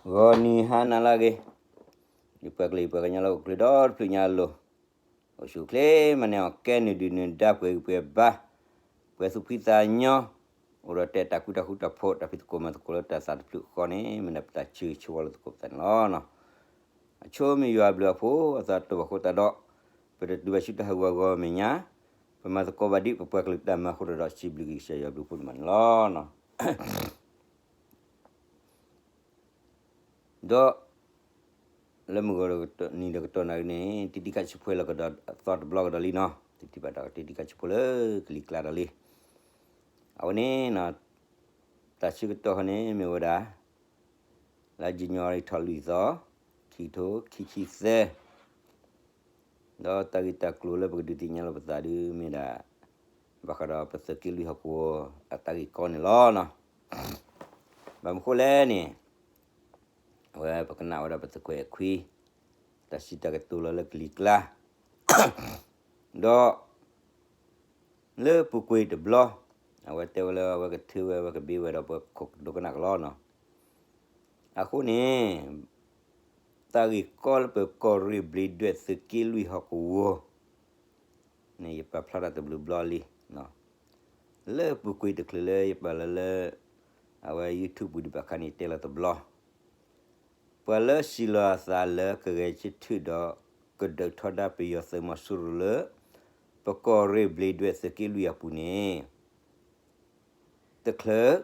ဂီၤနံၤဟါနၤလၢအဂ့ၤ, ယပှၤကလုာ်ယပှၤကညီလၢဟီၣ်ခိၣ်ချၢဒီတဖျၢၣ်ညါအလိၤ, အိၣ်ဆူၣ်အိၣ်ချ့မၤန့ၢ်အီၤ ကဲနုာ်ဒုၣ်နုာ်ဒါ ပှဲၤဂံၢ်ပှဲၤဘါ, ပှဲၤသူၣ်ဖှံသးညီ, အိၣ်ဒီးတဲတၢ်ကူတၢ်ဃူတၢ်ဖိး တၢ်ဖံးသကိးမၤသကိးလၢတၢ်သးတဖျၢၣ်ဃီန့ၣ် မ့ၢ်ဒၣ်ပတၢ်ဆၢဂ့ၤဆၢဝါလိာ်သကိးပသးန့ၣ်လီၤ. အဆိမ့ၢ်ယွၤအဘျုးအဖှိၣ်အသးတအိၣ်ဘၣ်အဃိသတးဒီး, ပတတုၤဘၣ်ဆူတၢ်ဟးဂူာ်ဟးဂီၤမဲာ်ညါ, ပမၤသကိးဘၣ်ဒ်ပပှၤကလုာ်တၢ်မၤအဃိသတးဒီး စံးဘျုးက့ၤကစၢ်ယွၤအဘျုးအဖှိၣ်န့ၣ်မးန့ၣ်လီၤ. ဒီး လၢမုၢ်ဂီၤနံၤဒီးကတီၢ်နၣ်ရံၣ်န့ၣ် တံတံခါဆူၣ်ဖှဲလီၤကဒီးသီတဘျီကဒီးလံနီၤ, တံတံဘၣ်ဒီးတံတံခါဆူၣ်ဖှဲလၢကလံၤကျါဒီးလံ. အဝဲန့ၣ် တၢ်ဆၢကတီၢ်ခီန့ၣ်မ့ၢ်ဝဲဒၣ် လါယနူၤအါရံၤထီၣ်လွံၢ်သီ, ခံကထိခံဆံသၢ ဒီးတၢ်ဂ့ၢ်တၢ်ကျိၤလၢပကဒုးသ့ၣ်ညါလီၤပသးဒုးမ့ၢ်ဒၣ် ဘၣ်ဃးဒီးပသုးက့လွံၢ်ဟီၣ်ကဝီၤအတၢ်ဂ့ၢ်ကီန့ၣ်လီၤ. ဘၣ်မနုၤဃိလဲၣ်န့ၣ်, အဝဲပကနၣ်ဝဲဒၣ်ပသုးခွဲးခွံ တၢ်စံးတၢ်ကတိၤလီၤလၢကလံၤကျါ, ဒီး လၢပူၤကွံာ်တဘျီ, အဝဲတဲဝဲလၢအဝဲကထုဝဲ အဝဲကဘ့ဝဲဒီးပခိၣ်ဒိကနၣ်ကလီနီၤ. အဃိန့ၣ် တၢ်ဂ့ၢ်ကီလၢပကီၢ်ရ့ၣ်ဘျ့းဒွဲၣ်သုးက့လွံၢ်ဟီၣ်ကဝီၤန့ၣ် ယပာ်ဖျါတၢ်တဘျုးဘျီလံ. လၢပူၤကွံာ်တချုးလၢယပာ်လီၤလၢ အဝဲ YouTube ပူၤဒံးဘၣ်ခါန့ၣ် တဲလီၤတဘျီ ပှၤလၢစံးလီၤအသးလၢကဂဲၤဆၢထၢၣ်ဒီး ကဒုးထီဒါပယီၤသုးမီၤစိရိၤလၢ ပကီၢ်ရ့ၣ်ဘျ့းဒွဲၣ်သုးက့လွံၢ်အပူၤန့ၣ် တချုး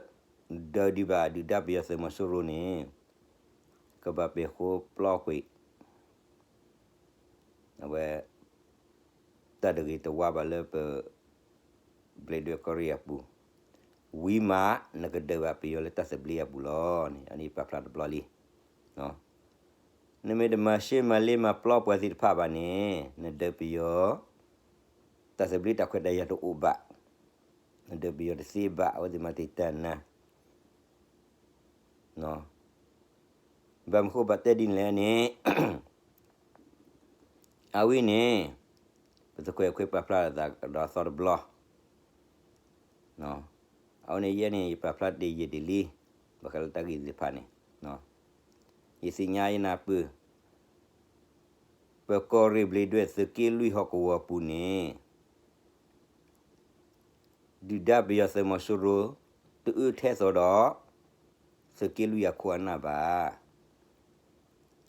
ဒုးဒံးဘၣ်ဒုၣ်ဒါပယီၤသုးမီၤစိရိၤန့ၣ် ကဘၣ်ပဲာ်ဃိပျီကွံာ် အဝဲ တၢ်တဂ့ၤတဝါဘၣ်လၢပ ဘျ့းဒွဲၣ်ကီၢ်ရ့ၣ်အပူၤ, ဝံၤမး နကဒုးဘၣ်ပယီၤလၢတၢ်သဘျ့အပူၤလီၤန့ၣ် အန့ၣ်ပာ်ဖျါတဘျီလံ. နမ့ၢ်တမၤရှဲမၤလ့မၤပျီပှၤသ့ၣ်တဖၣ်ဘၣ်န့ၣ် နဒုးပယီၤ တၢ်သဘျ့တၢ်ခွဲးတၢ်ယာ်တအိၣ်ဘၣ်, နဒုးပယီၤတသ့ဘၣ် အဝဲသ့ၣ်မၤတ့ၢ်တၢ်နါ ဘၣ်မနုၤဃိဘၣ်တဲဒ်န့ၣ်လဲၣ်န့ၣ် အဝဲန့ၣ် ပသုးခွဲးခွံပာ်ဖျါသးဒီးအသီတဘျီ, အဝဲန့ၣ်ယဲန့ၣ် ယပာ်ဖျါတ့ၢ်ယံာ်ဒံးလံ, ဘၣ်ဃးလၢတၢ်ဂ့ၢ်သ့ၣ်တဖၣ်န့ၣ်, ယသ့ၣ်ညါယနၢ်ပၢၢ်, ပကီၢ်ရ့ၣ်ဘျ့းဒွဲၣ်သုးက့လွံၢ်ဟီၣ်ကဝီၤပူၤန့ၣ် ဒုၣ်ဒါပယီၤသုးမီၤစိရိၤ တအၢထဲသိးဒီး သုးက့လွံၢ်အခိၣ်အနၢ်ဘၣ်.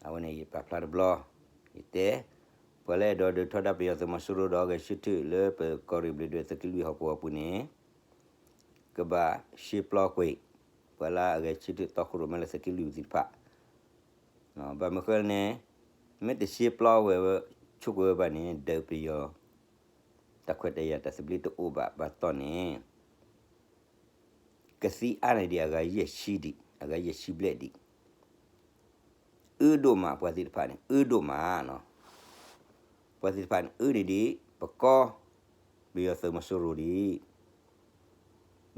အဝဲန့ၣ်ယပာ်ဖျါတဘျီ, ယတဲ, ပှၤလၢအဲၣ်ဒိးဒုးထီဒါပယီၤသုးမီၤစိရိၤဒီးအဂဲၤဆၢထၢၣ်လၢပကီၢ်ရ့ၣ်ဘျ့းဒွဲၣ်သုးက့လွံၢ်ဟီၣ်ကဝီၤပူၤန့ၣ် ကဘၣ်ရှဲပျီကွံာ် ပှၤလၢအဂဲၤဆၢထၢၣ်တီခိၣ်ရိၣ်မဲလၢသုးက့လွံၢ်ပူၤသ့ၣ်တဖၣ်, ဘၣ်မနုၤဃိလဲၣ်န့ၣ် မ့ၢ်တရှဲပျီဝဲ ဆိကမိၣ်ဝဲဘၣ်န့ၣ် ဒုးပယီၤ တၢ်ခွဲးတၢ်ယာ်တၢ်သဘျ့တအိၣ်ဘၣ်ဘၣ်တီၢ်န့ၣ် ကသံအါန့ၢ်ဒံးအဂၤယဲၢ်ဆံဒံး အဂၤယဲၢ်ဆံဘျဲၣ်ဒံး, အၢဒိၣ်မးပှၤသ့ၣ်တဖၣ်န့ၣ် အၢဒိၣ်မး, ပှၤသ့ၣ်တဖၣ်န့ၣ် အၢဒံးဒံး ပကီၢ် ပယီၤသုးမီၤစိရိၤဒံး,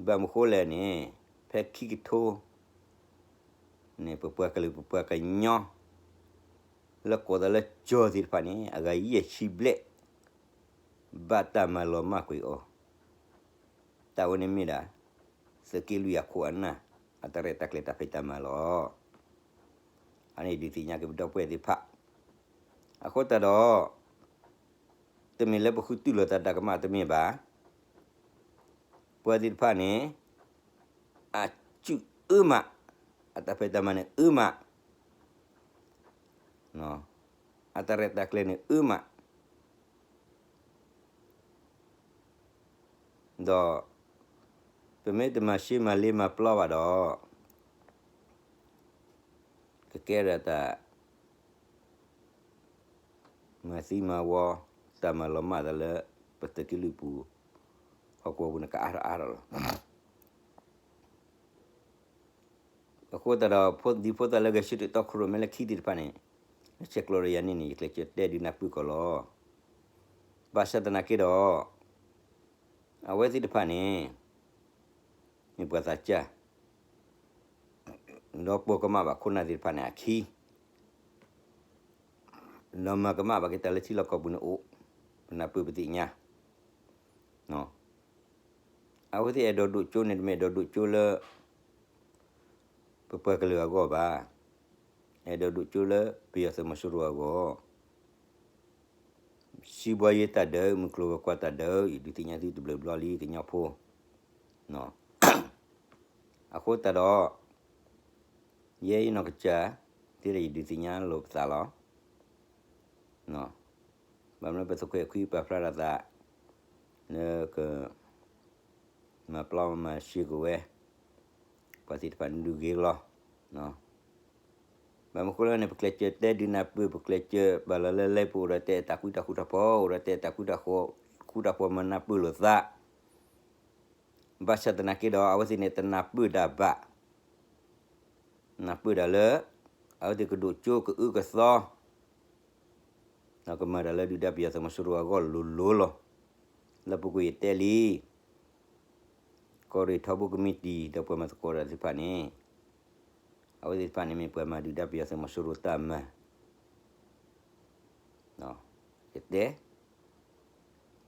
ဘၣ်မနုၤဃိလဲၣ်န့ၣ် ဖဲခံကထိ န့ၣ် ပပှၤကလုာ်ပပှၤကညီ လၢကိးသးလၢကၠီသ့ၣ်တဖၣ်န့ၣ် အဂၤယဲၢ်ဆံဘျဲၣ် ဘၣ်တၢ်မၤလီၤမၢ်ကွံာ်အီၤ, တၢ်ဝဲန့ၣ်မ့ၢ်ဒၣ် သုးက့လွံၢ်အခိၣ်အနၢ် အတၢ်ရဲၣ်တၢ်ကျဲၤတၢ်ဖံးတၢ်မၤလီၤ. အန့ၣ်ဒုးသ့ၣ်ညါက့ၤပဒီပုၢ်ဝဲၢ်သ့ၣ်တဖၣ်, အဃိသတးဒီး တမ့ၢ်လၢပဃုတူၢ်လိာ်သးတၢ်ကမၣ်တမ့ၢ်ဘၣ်, ပှၤသ့ၣ်တဖၣ်န့ၣ် အစုၣ်အၢမး, အတၢ်ဖံးတၢ်မၤန့ၣ်အၢမး, အတၢ်ရဲၣ်တၢ်ကျဲၤန့ၣ်အၢမး, ဒီး ပမ့ၢ်တမၤရှဲမၤလ့မၤပျီဘၣ်ဒီး ကကဲဒီးတၢ် မၤသံမၤဝီ တၢ်မၤလီၤမၢ်သးလၢ ပသုးက့လွံၢ်ပူၤ ဟီၣ်ကဝီၤပူၤန့ၣ် ကအါထီၣ်အါထီၣ်လီၤ. အဃိသတးဒီး ဒ်ဖိသၣ်လၢဂဲၤဆၢထၢၣ်တီခိၣ်ရိၣ်မဲလၢခံသ့ၣ်တဖၣ်န့ၣ် ဆဲးကျိးဒီးယၤန့ၣ်န့ၣ် ယကျဲးစၢးတဲဒုးနၢ်ပၢၢ်ကီးလီၤ. ဘၣ်ဆၣ်သနာ်က့ဒီး အဝဲသ့ၣ်တဖၣ်န့ၣ် မ့ၢ်ပှၤသးစၢ် ဒီးပိာ်ကမၣ်ဘၣ်ခိၣ်နၢ်သ့ၣ်တဖၣ်န့ၣ်အခံ ဒီးမၤကမၣ်ဘၣ်က့ၤတၢ်လၢထံလီၢ်ကီၢ်ပူၤန့ၣ်အိၣ်, ပနၢ်ပၢၢ်ပသ့ၣ်ညါ, အဝဲသ့ၣ်အဲၣ်ဒိးဒိးကၠိန့ၣ် တမ့ၢ်အဲၣ်ဒိးဒိးကၠိလၢ ပပှၤကလုာ်အဂီၢ်ဘၣ်. အဲၣ်ဒိးဒိၣ်ကၠိလၢပယီၤသုးမီၤစိရိၤအဂီၢ်, စံးဘှီယ့တၢ်ဒုး မုၢ်ကျိၤဝဲၤကွာ်တၢ်ဒုး ယဒုးသ့ၣ်ညါသုတဘျုးဘျီလံ ကညီဖိ, အဃိသတးဒီး ယဲယနီၢ်ကစၢ် သ့ဒီးယဒုးသ့ၣ်ညါလိာ်ပသးလီၤ. ဘၣ်မနုၤပသုးခွဲးခွံပာ်ဖျါထီၣ်သး လၢက မၤပျီမၤစ့ကဝဲ ပှၤသ့ၣ်တဖၣ်န့ၣ်ဒုးဂ့ၤလီၤ. ဘၣ်မနုၤအဃိလဲၣ်န့ၣ် ပကျဲးစၢးတဲဒုးနၢ်ပၢၢ် ပကျဲးစၢးဘၣ်လီၤလၢလဲၤပအိၣ်ဒီးတဲတၢ်ဃူတၢ်ဃူတၢ်ဖိး အိၣ်ဒီးတဲတၢ်ဃူတၢ်ဃူတၢ်ဖိးမၤနၢ်ပၢၢ်လိာ်သး ဘၣ်ဆၣ်သနာ်က့ဒီး အဝဲသ့ၣ်န့ၣ်တနၢ်ပၢၢ်တၢ်ဘၣ်, နၢ်ပၢၢ်တၢ်လၢ အဝဲသ့ၣ်ကဒိၣ်ကၠိကအၢကသီ ဒီးကမၤတၢ်လၢဒုၣ်ဒါပယီၤသုးမီၤစိရိၤအဂီၢ်လိၤလိၤလီၤ. လၢပူၤကွံာ်ယတဲလံ ကီၢ်ရ့ၣ်ထီဘိကမံးတံာ် ဒီးပှၤမၤသကိးတၢ်သ့ၣ်တဖၣ်န့ၣ် အဝဲသ့ၣ်တဖၣ်န့ၣ်မ့ၢ်ပှၤမၤဒုၣ်ဒါပယီၤသုးမီၤစိရိၤတၢ်မၤ ယတဲ,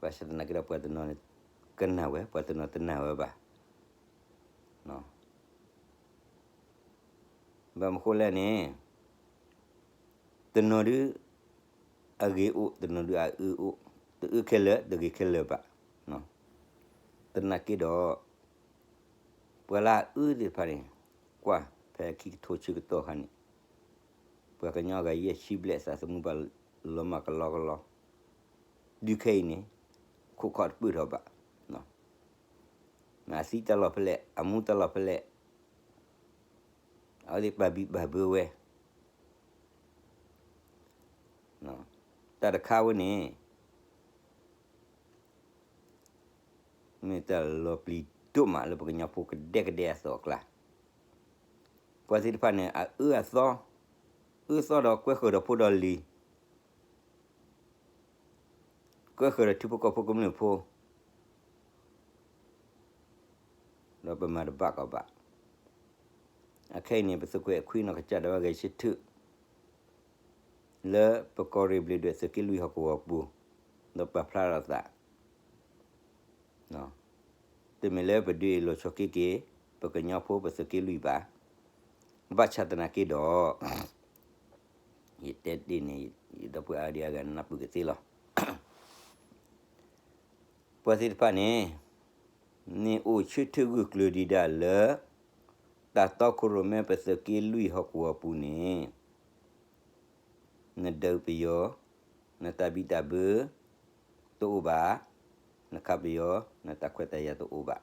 ဘၣ်ဆၣ်သနာ်က့ဒီးပှၤတနီၤန့ၣ် ကနၣ်ဝဲ ပှၤတနီၤတနၣ်ဝဲဘၣ်. ဘၣ်မနုၤအဃိလဲၣ်န့ၣ် တနီၤဒု အဂ့ၤအိၣ် တနီၤဒုအအၢအိၣ်, တအၢခဲလၢာ် တဂ့ၤခဲလၢာ်ဘၣ်. သနာ်က့ဒီး ပှၤလၢအအၢသ့ၣ်တဖၣ်န့ၣ် ကွၢ်ဖဲခံကထိဆံကတီၢ်ခါန့ၣ် ပှၤကညီဂၤယဲၢ်ဆံဘျဲၣ်သးသမူဘၣ်လီၤမၢ်ကလီကလီ, ဒုးခဲအံၤန့ၣ် ခိးခီၣ်တပၢၢ်ထီၣ်ဘၣ်. အသံတၢ်လီၢ်ဖဲလဲၣ် အမူတၢ်လီၢ်ဖဲလဲၣ် အဝဲသ့ၣ်ပာ်ဘံၣ်ပာ်ဘၢဝဲ တၢ်တခါဝဲန့ၣ် မ့ၢ်တၢ်လီၤပျံၤဒိၣ်မးလၢပကညီဖိကဒဲကဒဲအသိးအကျါ, ပှၤသ့ၣ်တဖၣ်န့ၣ် အအၢအသီ, အၢသီဒီးကွဲဃၢၤဒီးဖိဒီးလံၤ ကွဲဃၢၤဒီးထံဖိကီၢ်ဖိကမျၢၢ်ဖိ, ဒီးပမၤတဘၣ်ကီးဘၣ်. အခဲအံၤန့ၣ် ပသုးကွဲးခွံနီၢ်ကစၢ်ဒၣ်ဝဲဂဲၤဆၢထၢၣ် လၢပကီၢ်ရ့ၣ်ဘျ့းဒွဲၣ်သုးက့လွံၢ်ဟီၣ်ကဝီၤပူၤ, ဒီးပာ်ဖျါထီၣ်သး တမ့ၢ်လၢပဒုးအ့ၣ်လိာ်ဆိးက့က့ၤ ပကညီဖိပသုးက့လွံၢ်ဘၣ်. ဘၣ်ဆၣ်သနာ်က့ဒီး ယတဲတ့ၢ်န့ၣ် ယဒီပုၢ်ဝဲၢ်အါဒံအါဂၤနၢ်ပၢၢ်ကသ့လီၤ. ပှၤသ့ၣ်တဖၣ်န့ၣ် မ့ၢ်အိၣ်ဆၢထၢၣ်ဂၢၢ်ကျၢၤဒံးဒၣ်လၢ တၢ်တီခိၣ်ရိၣ်မဲပသုးက့လွံၢ်ဟီၣ်ကဝီၤပူၤန့ၣ် နဒုးပယီၤ, နတၢ်ဘံၣ်တၢ်ဘၢ တအိၣ်ဘၣ်, နခးပယီၤ နတၢ်ခွဲးတၢ်ယာ်တအိၣ်ဘၣ်.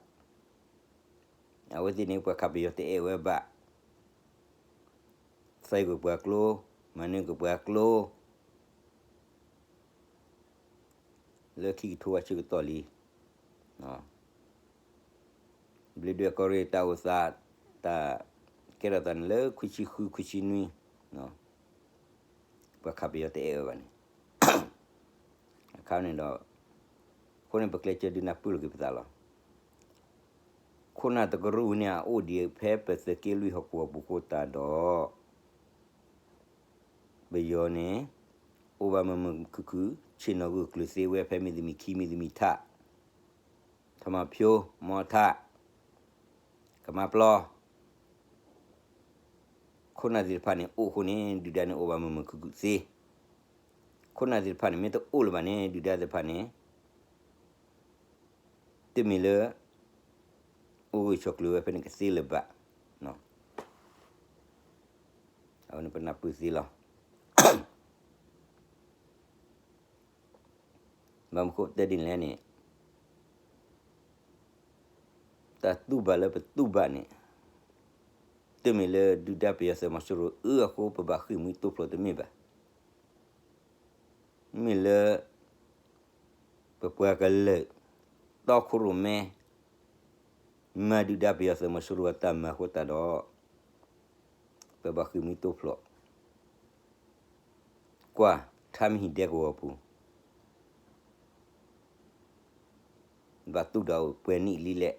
အဝဲသ့ၣ်န့ၣ် ပှၤခးပယီၤတအဲၣ်ဝဲဘၣ်, သံကွံာ်ပှၤကျိ, မၤနၢၤကွံာ်ပှၤကျိ လၢခံကထိဝဲဆၢကတီၢ်လံ. ဘျ့းဒွဲၣ်ကီၢ်ရ့ၣ်တၢ်အိၣ်သး, တၢ်ကဲထီၣ်သးန့ၣ်လၢခွံဆံဃု ခွံဆံနွံ, ပှၤခးပယီၤတအဲၣ်ဝဲဘၣ်န့ၣ်, အခါန့ၣ်ဒီး, အဃိန့ၣ် ပကျဲးစၢးဒုးနၢ်ပၢၢ်လိာ်က့ၤပသးလီၤ. ခိၣ်နၢ်တကရူၢ်န့ၣ် အအိၣ်ဒံးဖဲပသုးက့လွံၢ်ဟီၣ်ကဝီၤပူၤဃိသတးဒီး ပယီၤန့ၣ် အိၣ်ဘၣ်မုာ်မုာ်ခုၣ်ခုၣ် ဆ့ၣ်နီၤဂၢၢ်ကျၢၤသ့ဝဲဖဲမ့ၢ်သမံးခံ မ့ၢ်သမံးထး, ထီမးဖၠိ, မီထး, ကမါပျီ, ခိၣ်နၢ်သ့ၣ်တဖၣ်န့ၣ် အိၣ်အဃိန့ၣ် ဒုၣ်ဒါန့ၣ်အိၣ်ဘၣ်မုာ်မုာ်ခုၣ်ခုၣ်သ့. ခိၣ်နၢ်သ့ၣ်တဖၣ်န့ၣ် မ့ၢ်တအိၣ်လၢၤဘၣ်န့ၣ် ဒုၣ်ဒါသ့ၣ်တဖၣ်န့ၣ် တမ့ၢ်လၢ အိၣ်ဂၢၢ်ဆိးကျၢၤဝဲဖဲန့ၣ်ကသ့လၢၤဘၣ်. အဝဲန့ၣ်ပနၢ်ပၢၢ်သ့လီၤ. ဘၣ်မနုၤဃိတဲဒ်န့ၣ်လဲၣ်န့ၣ်, တၢ်တူၢ်ဘၣ်လၢပတူၢ်ဘၣ်န့ၣ်, တမ့ၢ်လၢဒုၣ်ဒါပယီၤသုးမီၤစိရိၤအၢအဃိ ပဘၣ်ဃ့ၢ်မှံတိဖျိးတမ့ၢ်ဘၣ်. မ့ၢ်လၢ ပပှၤကလုာ် တီခိၣ်ရိၣ်မဲ မၤဒုၣ်ဒါပယီၤသုးမီၤစိရိၤအတၢ်မၤအဃိသတးဒီး ပဘၣ်ဃ့ၢ်မှံတိဖျိး ကွၢ် ထါမ့ၢ်ဟံၣ်ဒဲကဝီၤပူၤ ဘၣ်တူၢ်ဒီးအိၣ်ပှဲၤနံၣ်လံလဲၣ်,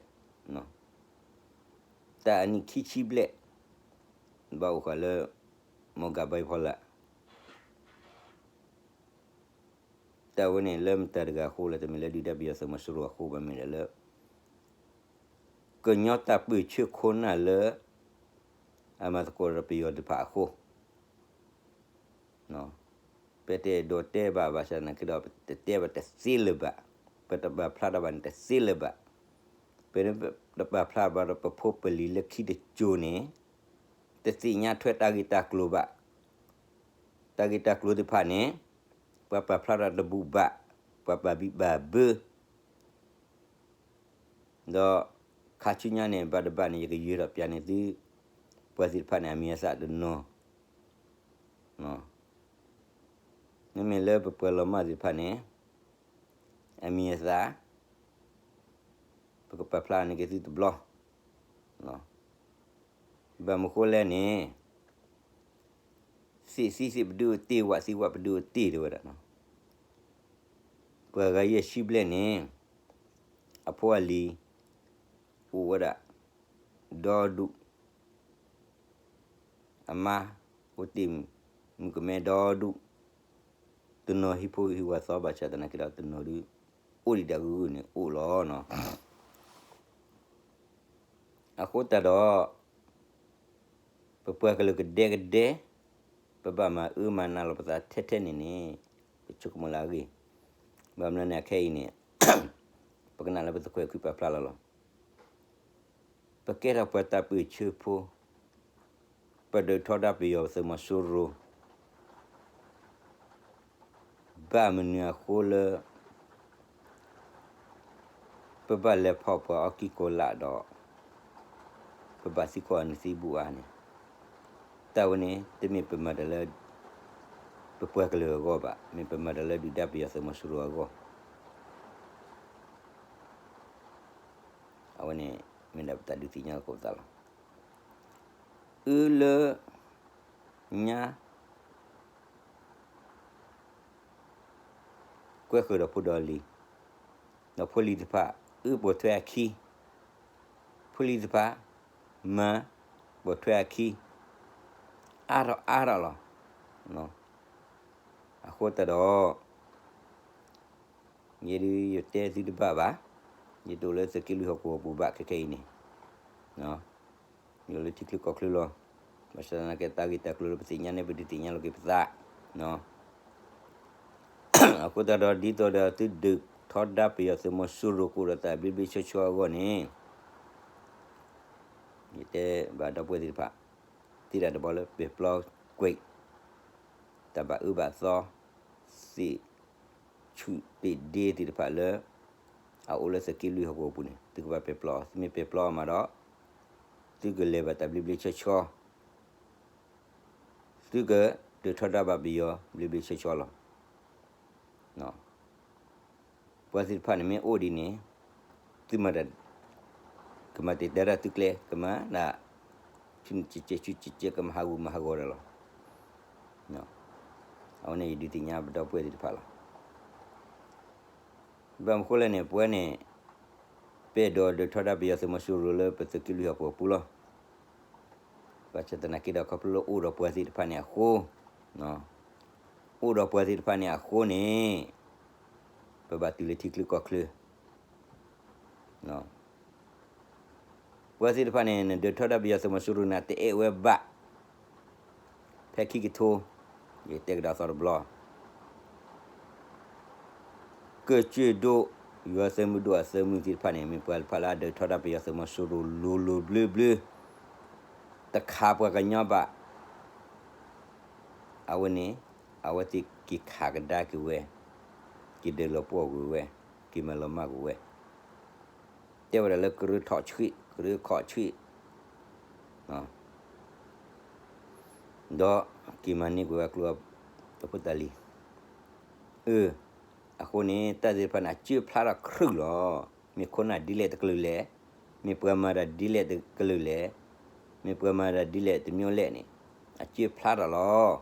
တၢ်အနံၣ်ခံဆံဘျဲၣ် ဘၣ်အိၣ်ဃာ်လၢ မီၢ်ကၣ်ဘၢဖီလာ် တၢ်ဝဲန့ၣ် လၢမတၤတဂၤအဃိလဲၣ်, တမ့ၢ်လၢဒုၣ်ဒါပယီၤသုးမီၤစိရိၤအဃိဘၣ်, မ့ၢ်ဒၣ်လၢ ကညီတၢ်ပၢၢ်ဆၢခိၣ်နၢ်လၢ အမၤသကိးဒီးပယီၤတဖၣ်အဃိ, ပတအဲၣ်ဒိးတဲဘၣ်ဘၣ်ဆၣ်သနာ်က့ဒီး ပတတဲဘၣ်တသ့လၢၤဘၣ်, ပတပာ်ဖျါထီၣ်ဘၣ်န့ၣ်တသ့လၢၤဘၣ်, ပတပာ်ဖျါဘၣ်ဒီး ပဖိပလံၤလၢခံတစိၤန့ၣ် တသ့ၣ်ညါထွဲတၢ်ဂ့ၢ်တၢ်ကျိၤဘၣ်, တၢ်ဂ့ၢ်တၢ်ကျိၤသ့ၣ်တဖၣ်န့ၣ် ပှၤပာ်ဖျါထီၣ်တဘူၣ်ဘၣ်, ပှၤပာ်ဘံၣ်ပာ်ဘၢ ဒီးခါဆူညါန့ၣ် ဘၣ်တဘၣ်န့ၣ် ယကယၢၤထီၣ်ပျးန့ၢ်သု ပှၤသ့ၣ်တဖၣ်န့ၣ် အမံၤအသၣ်တနီၤ, မ့မ့ၢ်လၢပပှၤလီၤမၢ်သ့ၣ်တဖၣ်န့ၣ် အမံၤအသၣ် ပကပာ်ဖျါန့ၢ်က့ၤသုတဘျီ, ဘၣ်မနုၤဃိလဲၣ်န့ၣ် သ့ၣ်သံသ့ၣ်ပဒုးအိၣ်တ့ၢ် ဝၣ်သံဝၣ်ပဒုးအိၣ်တ့ၢ်တဲဝဲဒၣ်, ပှၤဂၤယဲၢ်ဆံဘျဲၣ်န့ၣ် အဖိအလံၤ အိၣ်ဝဲဒၣ် ဒီဒူၣ် အမါ အိၣ်တ့ၢ်မုၣ်ကမဲဒီဒူၣ်, တနီၤဟံၣ်ဖိဟံၣ်ဝၤသီဘၣ်ဆၣ်သနာ်က့ဒီး တနီၤဒုး အိၣ်ဒံးဒၣ်ဂုၢ်ဂုၢ်န့ၣ်အိၣ်လီၤ. အဃိသတးဒီး ပပှၤကလုာ်ကဒဲကဒဲ ပဘၣ်မၤအၢမၤနးလီၤပသးထဲထဲန့ၣ်န့ၣ် ပဆိကမိၣ်လၢအဂ့ၢ်, ဘၣ်မနုၤန့ၣ် အခဲအံၤန့ၣ် ပကနၣ်လၢပသခွဲးခွံပာ်ဖျါလီၤလီၤ. ပကဲထီၣ်ပှၤတၢ်ပၢၢ်ဆၢဖိ, ပဒုးထီဒါပယီၤသုးမီၤစိရိၤ ဘၣ်မနုၤအဃိလၢ ပဘၣ်လဲၤဖီၣ်ပှၤအီၣ်ကံၢ်ကိးလးဒီး ပဘၣ်သံကွၢ်နသံဘူၣ်အါန့ၣ်, တၢ်ဝဲန့ၣ် တမ့ၢ်ပမၤတၢ်လၢ ပပှၤကလုာ်အဂီၢ်ဘၣ်, မ့ၢ်ပမၤတၢ်လၢဒုၣ်ဒါပယီၤသုးမီၤစိရိၤအဂီၢ်. အဝဲန့ၣ် မ့ၢ်ဒၣ်ပတၢ်ဒုးသ့ၣ်ညါလီၤကိးပသးလီၤ. အၢလၢညါ ကွဲဃုာ်ဒီးဖိဒီးလံၤ, ဒီးဖိလံၤတဖၣ် အၢပိာ်ထွဲအခံ, ဖိလံၤတဖၣ် မၤပိာ်ထွဲအခံ, အါထီၣ်အါထီၣ်လီၤ. အဃိသတးဒီး ယဲဒုး ယတဲသုတဘၣ်ဘၣ်, ယတအိၣ်လၢသုးက့လွံၢ်ဟီၣ်ခိၣ်အပူၤဘၣ်ခဲခဲအံၤန့ၣ်, ယအိၣ်လၢထံချၢကီၢ်ချၢလီၤ. ဘၣ်ဆၣ်သနာ်က့ တၢ်ဂ့ၢ်တၢ်ကျိၤလၢပသ့ၣ်ညါန့ၣ် ပဒုးသ့ၣ်ညါလီၤက့ၤပသး. အဃိသတးဒီး ဒ်သိးဒီးသုဒုးထီဒါပယီၤသုးမီၤစိရိၤကအိၣ်ဒီးတၢ်ဘျ့ဘျ့ဆှီဆှီအဂီၢ်န့ၣ်, ယတဲဘၣ်ဒီပုၢ်ဝဲၢ်သ့ၣ်တဖၣ်, သ့တၢ်တဘျီလၢပဲာ်ပျီကွံာ် တၢ်ဘၣ်အၢဘၣ်သီ သ့ၣ်ဆူၣ်သ့ၣ်ဒ့သ့ၣ်တဖၣ်လၢ အအိၣ်လၢသုးက့လွံၢ်ဟီၣ်ခိၣ်အပူၤန့ၣ် သုကဘၣ်ပဲာ်ပျီ, သုမ့ၢ်ပဲာ်ပျီအီၤမးဒီး သုကလဲၤဘၣ်တၢ်ဘျ့ဘျ့ဆှီဆှီ, သုကဒုးထီဒါဘၣ်ပယီၤဘျ့ဘျ့ဆှီဆှီလီၤ. ပှၤသ့ၣ်တဖၣ်န့ၣ်မ့ၢ်အိၣ်ဒ်န့ၣ် သုမၤတၢ် ကမၤတ့ၢ်တဲဒၣ်သုကျဲ ကမၤဒၣ် ဆူန့ၣ်ကဲကဲဆူကဲကဲ ကမၤဟးဂူာ်မၤဟးဂီၤဒီးလီၤ. အဝဲန့ၣ်ယဒုးသ့ၣ်ညါပဒီပုၢ်ဝဲၢ်သ့ၣ်တဖၣ်လီၤ. ဘၣ်မနုၤဃိလဲၣ်န့ၣ် ပဝဲန့ၣ် ပအဲၣ်ဒိးဒုးထီဒါပယီၤသုးမီၤစိရိၤလၢပသုးက့လွံၢ်ဟီၣ်ခိၣ်အပူၤလီၤ. ဘၣ်ဆၣ်သနာ်က့ဒီး ခီဖျိလၢအိၣ်ဒီးပှၤသ့ၣ်တဖၣ်န့ၣ်အဃိ, အိၣ်ဒီးပှၤသ့ၣ်တဖၣ်န့ၣ်အဃိန့ၣ် ပဘၣ်တုၤလၢထံချၢကီၢ်ချၢ ပှၤသ့ၣ်တဖၣ်န့ၣ် နဒုးထီဒါပယီၤသုးမီၤစိရိၤန့ၣ် တအဲၣ်ဝဲဘၣ်. ဖဲခံကထိ ယတဲကဒီးသီတဘျီ ကၢၢ်စၢၢ်ဒိၣ် ယွၤသၢမုၢ်ဒိၣ်အသၢမုၢ်သ့ၣ်တဖၣ်န့ၣ် မ့ၢ်ပှၤတဖၣ်လၢအဒုးထီဒါပယီၤသုးမီၤစိရိၤလိၤလိၤဘျၢဘျၢ တခးပှၤကညီဘၣ်. အဝဲန့ၣ် အဝဲသ့ၣ်က့ၤခးကဒါက့ၤဝဲ, က့ၤဒုးလီၤပှီၢ်ကွံာ်ဝဲ, က့ၤမၤလီၤမၢ်ကွံာ်ဝဲ, တဲဝဲဒၣ်လၢကရၢထီၣ်ဆှံ, ကရၢခီၣ်ဆှံ ဒီးက့ၤမၤန့ၢ်ကွံာ်ဝဲကျိအဖိတၢ်လံၤ. အၢ, အဃိန့ၣ် တၢ်သ့ၣ်တဖၣ်န့ၣ် အစၢဖျါထီၣ်ခရုၣ်လီၤ. မ့ၢ်ခိၣ်နၢ်ဒ်လဲၣ်တကလုာ်လဲၣ်, မ့ၢ်ပှၤမၤတၢ်ဒ်လဲၣ်တကလုာ်လဲၣ်, မ့ၢ်ပှၤမၤတၢ်ဒ်လဲၣ်တမျိုးလဲၣ်န့ၣ် အစၢဖျါထီၣ်လီၤ.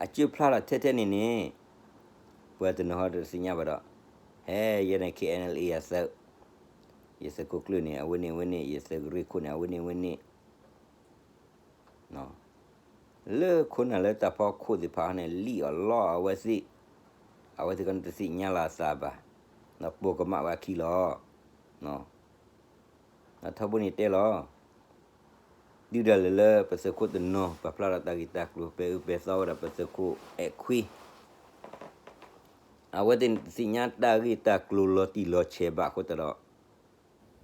အစၢဖျါထီၣ်ထဲထဲန့ၣ်န့ၣ် ပှၤတနီၤဟီတသ့ၣ်ညါဘၣ်ဒီး ဟဲယဲန့ၣ် KNLA အသုး, ယသုးခိၣ်ကျၢၢ်န့ၣ် အဝဲန့ၣ်ဝဲန့ၣ်, ယသုးကရၢခိၣ်န့ၣ် အဝဲန့ၣ်ဝဲန့ၣ် လၢခိၣ်နၢ်လၢတၢ်ဖီခိၣ်သ့ၣ်တဖၣ်န့ၣ် လံၣ်အီၤလီအဝဲသ့ၣ်, အဝဲသ့ၣ်ကီးန့ၣ်တသ့ၣ်ညါလီၤအသးဘၣ်, ဒီးပိာ်ကမၣ်ဝဲအခံလီၤ. ထီဘိန့ၣ်တဲလီၤ, ဒုၣ်ဒါလၢလၢပသုးခိၣ်တနီၤ ပာ်ဖျါဒီးတၢ်ဂ့ၢ်တၢ်ကျိၤ ပဲၤအၢပဲၤသီဝဲဒၣ်ပသုးခိၣ်အဲၣ်ခွံ, အဝဲသ့ၣ်တသ့ၣ်ညါတၢ်ဂ့ၢ်တၢ်ကျိၤလီၤတံၢ်လီၤဆဲးဘၣ်အဃိသတးဒီး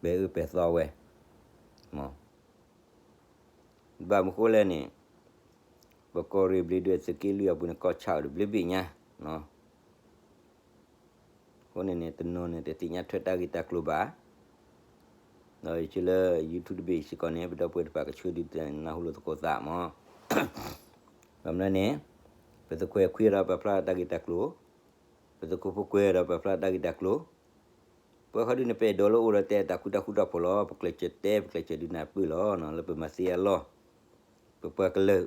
ပဲၤအၢပဲၤသီဝဲ, မ့ၢ် ဘၣ်မနုၤဃိလဲၣ်န့ၣ်, ပကီၢ်ရ့ၣ်ဘျ့းဒွဲၣ်သုးက့လွံၢ်အပူၤန့ၣ် ကီၢ်ဆၣ်အိၣ်တဘျ့ဘ့ၣ်ညါ, အဃိန့ၣ်န့ၣ် တနီၤန့ၣ် တသ့ၣ်ညါထွဲတၢ်ဂ့ၢ်တၢ်ကျိၤဘၣ်, ဒီးယဆၢလၢ YouTube တဘ့ၣ်စ့ၢ်ကီးန့ၣ် ပဒီပုၢ်ဝဲၢ်တဖၣ်ကဆှၢဒုးနၢ်ဟူလိာ်သကိးသးမ့ၢ်, ဘၣ်မနုၤန့ၣ်, ပသုးခိၣ်အဲၣ်ခွံဒီးပာ်ဖျါတၢ်ဂ့ၢ်တၢ်ကျိၤ, ပသုးခိၣ်ဖိကွဲဒီးပာ်ဖျါတၢ်ဂ့ၢ်တၢ်ကျိၤ, ပဝဲခီဒုန့ၣ် ပအဲၣ်ဒိးလၢအိၣ်ဒီးတဲတၢ်ဃူတၢ်ဃူတၢ်ဖိးလီၤ, ပကျဲးစၢးတဲ ပကျဲးစၢးဒုးနၢ်ပၢၢ်လီၤ, လၢပမၤသ့အလီၢ်, ပပှၤကလုာ်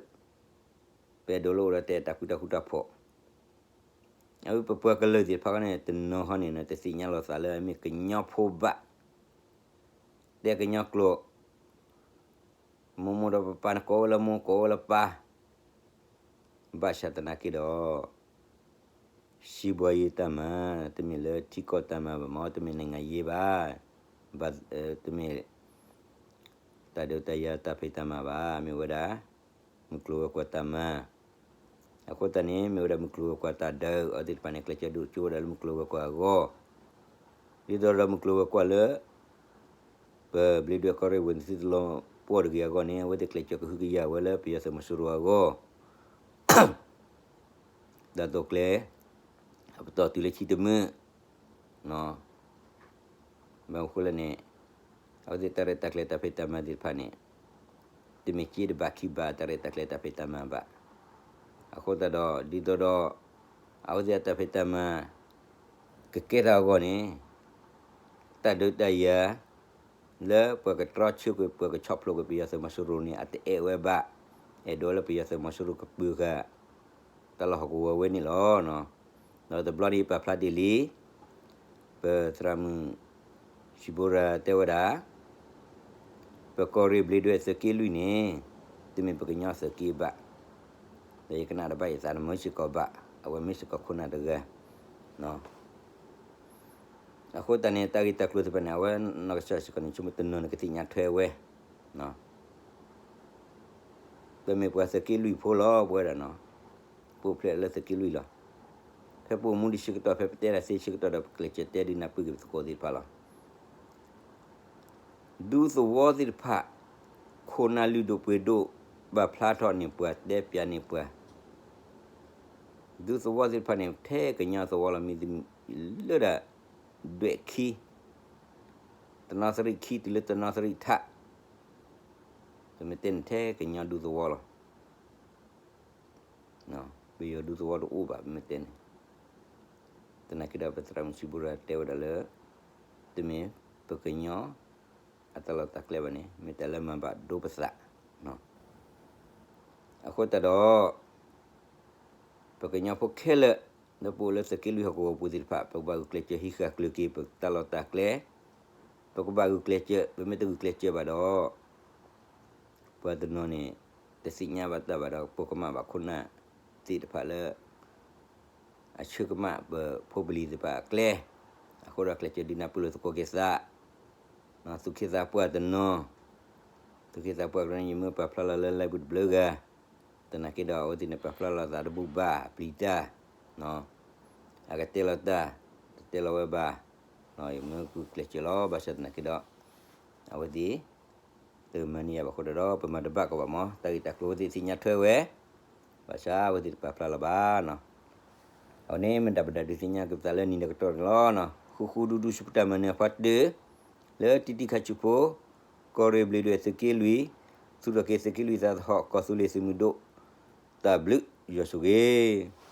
ပအဲၣ်ဒိးလၢအိၣ်ဒီးတဲတၢ်ဃူတၢ်ဃူတၢ်ဖိး, အဝဲပပှၤကလုာ်သ့ၣ်တဖၣ်ဃီန့ၣ် တနီၤဃီန့ၣ် တသ့ၣ်ညါလိာ်သးလၢအမ့ၢ်ကညီဖိဘၣ်, တဲကညီကျိာ်, မိၢ်မိၢ်ဒီးပၢ်ပၢ်န့ၣ် ကိးဝဲလၢမိၢ် ကိးဝဲလၢပၢ်, ဘၣ်ဆၣ်သနာ်က့ဒီး စံးဘှီယံၤတၢ်မၤ, တမ့ၢ်လၢထံကီၢ်တၢ်မၤဘၣ်မ့ၢ် တမ့ၢ်နံၣ်ဂၤယ့ဘၣ်, ဘၣ်, တမ့ၢ် တၢ်ဒုးတၢ်ယၤတၢ်ဖံးတၢ်မၤဘၣ်, မ့ၢ်ဝဲဒၣ် မုၢ်ကျိၤဝဲၤကွာ်တၢ်မၤ, အဃိသတးန့ၣ် မ့ၢ်ဝဲဒၣ်မုၢ်ကျိၤဝဲၤကွာ်တၢ်ဒုး အဝဲသ့ၣ်တဖၣ်န့ၣ် ကျဲးစၢးဒုးကၠိဝဲဒၣ်လၢမုၢ်ကျိၤဝဲၤကွာ်အဂီၢ်, ဒ်သိးဒီးမုၢ်ကျိၤဝဲၤကွာ်လၢ ပဘျ့းဒွဲၣ်ကီၢ်ရ့ၣ်ဝဲၤသုးတလီၤပှီၢ်တဂ့ၤအဂီၢ်န့ၣ် အဝဲသ့ၣ်ကျဲးစၢးကဟုကယာ်ဝဲလၢပယီၤသုးမီၤစိရိၤအဂီၢ် ဒ်သိးကျဲ အပတီၢ်တုၤလၢဆံတမုၢ်, ဘၣ်မနုၤဃိလဲၣ်န့ၣ်, အဝဲသ့ၣ်တၢ်ရဲၣ်တၢ်ကျဲၤတၢ်ဖံးတၢ်မၤသ့ၣ်တဖၣ်န့ၣ်, တမ့ၢ်က့တဘးခံဘးတၢ်ရဲၣ်တၢ်ကျဲၤတၢ်ဖံးတၢ်မၤဘၣ်, အဃိသတးဒီး ဒ်သိးဒီး အဝဲသ့ၣ်အတၢ်ဖံးတၢ်မၤ ကကဲထီၣ်အဂီၢ်န့ၣ်, တၢ်ဒုးတၢ်ယၤ လၢပှၤကတြီဆၢကွံာ် ပှၤကဆီၣ်ဖျိးကွံာ်ပယီၤသုးမီၤစိရိၤန့ၣ် အတအဲၣ်ဝဲဘၣ်, အဲၣ်ဒိးလၢပယီၤသုးမီၤစိရိၤကပၢၤဃာ် တၢ်လီၢ်ဟီၣ်ကဝီၤဝဲန့ၣ်လီၤ. ဒီးတဘျီန့ၣ်ပာ်ဖျါတ့ၢ်လံ, ပသရၣ်မုၣ် စံးဘိရၤတဲဝဲဒၣ် ပကီၢ်ရ့ၣ်ဘျ့းဒွဲၣ်သုးက့လွံၢ်န့ၣ် တမ့ၢ်ပကညီသုးက့ဘၣ်, ဒီးယကနၣ်တဘၣ်ယသးနမ့ၢ်စ့ၢ်ကီးဘၣ်, အဝဲမ့ၢ်စ့ၢ်ကီးခိၣ်နၢ်တဂၤ အဃိသတးန့ၣ် တၢ်ဂ့ၢ်တၢ်ကျိၤသ့ၣ်တဖၣ်န့ၣ် အဝဲနီၢ်ကစၢ်စ့ၢ်ကီးန့ၣ် ဆိကမိၣ်တနီၤန့ၣ် ကသ့ၣ်ညါထွဲဝဲ, ပမ့ၢ်ပှၤသုးက့လွံၢ်ဖိလီၤ ပဝဲဒၣ်နီၤ, ပအိၣ်ဖျဲၣ်လၢသုးက့လွံၢ်လီၤ. ဖဲပအိၣ်မူဒံးဆၢကတီၢ် ဖဲပတဲဒၣ်သ့ဆၢကတီၢ်ဒီး ပကျဲးစၢးတဲဒုးနၢ်ပၢၢ်က့ၤပသကိးသ့ၣ်တဖၣ်လီၤ. ဒူသဝီသ့ၣ်တဖၣ် ခိၣ်နၢ်လုၢ်ဒိၣ်ပှ့ၤဒိၣ် ပာ်ဖျါထီၣ်န့ၢ်ပှၤ တဲပၠးန့ၢ်ပှၤ, ဒူသဝီသ့ၣ်တဖၣ်န့ၣ် ထဲကညီသဝီလီၤ မ့ၢ်တမံၤလၢဒၣ် ဒွဲၣ်ခံ တနီသရံၣ်ခံတုၤလၢတနီသရံၣ်ထး, ပမ့ၢ်တဲန့ၣ်ထဲကညီဒူသဝီလီၤ. ပယီၤဒူသဝီတအိၣ်ဘၣ် ပမ့ၢ်တဲန့ၣ်, သနာ်က့ဒီး ပသရၣ်မုၣ်စံးဘိရၤတဲဝဲဒၣ်လၢ တမ့ၢ်ပကညီအတၢ်လီၢ်တၢ်ကျဲဘၣ်န့ၣ် မ့ၢ်တၢ်လၢမၤဘၣ်ဒိပသး အဃိသတးဒီး ပကညီဖိခဲလၢာ် လၢပအိၣ်လၢသုးက့လွံၢ်ဟီၣ်ကဝီၤပူၤသ့ၣ်တဖၣ် ပကဘၣ်ဂုာ်ကျဲးစၢးဟံးဃာ်ကျၢၤက့ၤ ပတၢ်လီၢ်တၢ်ကျဲ, ပကဘၣ်ဂုာ်ကျဲးစၢး, ပမ့ၢ်တဂုာ်ကျဲးစၢးဘၣ်ဒီး ပှၤတနီၤန့ၣ် တသ့ၣ်ညါဘၣ်တၢ်ဘၣ်ဒီး ပိာ်ကမၣ်ဘၣ်ခိၣ်နၢ်သ့ၣ်တဖၣ်လၢ အဆၢကမၣ်ပဖိပလံၤသ့ၣ်တဖၣ်အကျဲ, အဃိဒီးကျဲးစၢးဒုးနၢ်ပၢၢ်လိာ်သကိးက့ၤသး, သူၣ်က့သးပှၢ်တနီၤ, သူၣ်က့သးပှၢ်တနီၤ ယမ့ၢ်ပာ်ဖျါလီၤလၢ live ပူၤတဘျုးဂၤ, သနာ်က့ဒီး အဝဲသ့ၣ်န့ၣ် ပာ်ဖျါလီၤသးတဘူၣ်ဘၣ် ပျံၤတၢ်, အကတဲလီၤတၢ်, တတဲလီၤဝဲဘၣ်, ယမ့ၢ်ဂုာ်ကျဲးစၢးလီၤ ဘၣ်ဆၣ်သနာ်က့ဒီး အဝဲသ့ၣ် တမၤန့ၢ်ယၤဘၣ်အဃိဒီး ပမၤတဘၣ်ကီးဘၣ်မး တၢ်ဂ့ၢ်တၢ်ကျိၤအဝဲသ့ၣ်သ့ၣ်ညါထွဲဝဲ, ဘၣ်ဆၣ်အဝဲသ့ၣ်တပာ်ဖျါလီၤဘၣ်နီၤ. အဝဲန့ၣ်မ့ၢ်တၢ်ပဒုးသ့ၣ်ညါက့ၤပသးလၢနံၤဒီးကတီၢ်န့ၣ်လီၤ. ဃူဃူဒူဒူဆူပတၢ်မၤနၢၤအဖီတၢၢ် လၢတံၢ်တံၢ်ခါဆူဖိ, ကီၢ်ရ့ၣ်ဘျ့းဒွဲၣ်သုးက့လွံၢ်, သူၣ်ထီၣ်က့ၤသုးက့လွံၢ်သးသဟီၣ် ကီၢ်သူလ့ၤသုးမုၢ်ဒိၣ်, တၢ်ဘျုးယွၤဆိၣ်ဂ့ၤ